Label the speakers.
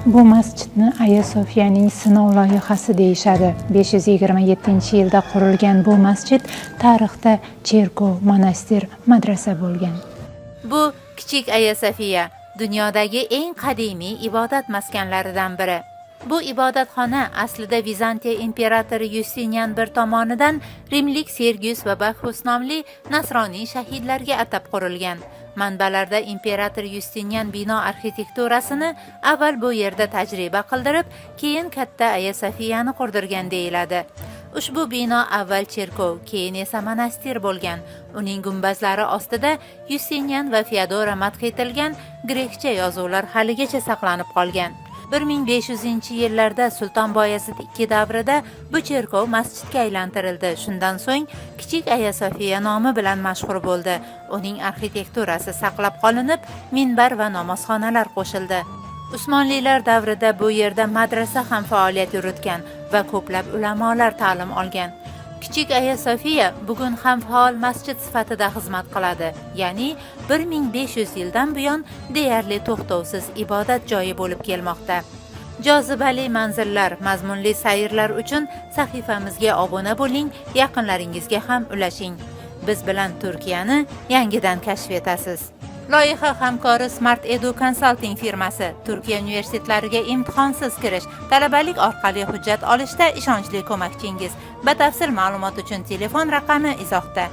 Speaker 1: Bu masjidni Aya Sofiyaning sinov loyihasi deyishadi. 527-yilda qurilgan bu masjid tarixda cherkov, monastir, madrasa bo'lgan.
Speaker 2: Bu Kichik Aya Sofiya dunyodagi eng qadimiy ibodat maskanlaridan biri. Bu ibodatxona aslida Vizantiya imperatori Yustinian I tomonidan rimlik Sergius va Bakxus nomli nasroniy shahidlarga atab qurilgan. Manbalarda imperator Yustinian bino arxitekturasini avval bu yerda tajriba qildirib, keyin katta Aya Sofiyani qurdirgan deyiladi. Ushbu bino avval cherkov, keyin esa monastir bo'lgan. Uning gumbazlari ostida Yustinian va Feodora madh etilgan grekcha yozuvlar haligacha saqlanib qolgan. 1500-yillarda Sulton Boyazid II davrida bu cherkov masjidga aylantirildi. Shundan so'ng Kichik Aya Sofiya nomi bilan mashhur bo'ldi. Uning arxitekturasi saqlab qolinib, minbar va namozxonalar qo'shildi. Usmonlilar davrida bu yerda madrasa ham faoliyat yuritgan va ko'plab ulamolar ta'lim olgan. Kichik Aya Sofiya bugun ham faol masjid sifatida xizmat qiladi. Ya'ni 1500 yildan buyon deyarli to'xtovsiz ibodat joyi bo'lib kelmoqda. Jozibali manzillar, mazmunli sayrlar uchun sahifamizga obuna bo'ling, yaqinlaringizga ham ulashing. Biz bilan Turkiyani yangidan kashf etasiz. Loyiha hamkori Smart Edu Consulting firmasi Turkiya universitetlariga imtihonsiz kirish, talabalik orqali hujjat olishda ishonchli ko'makchingiz. Batafsil ma'lumot uchun telefon raqami izohda.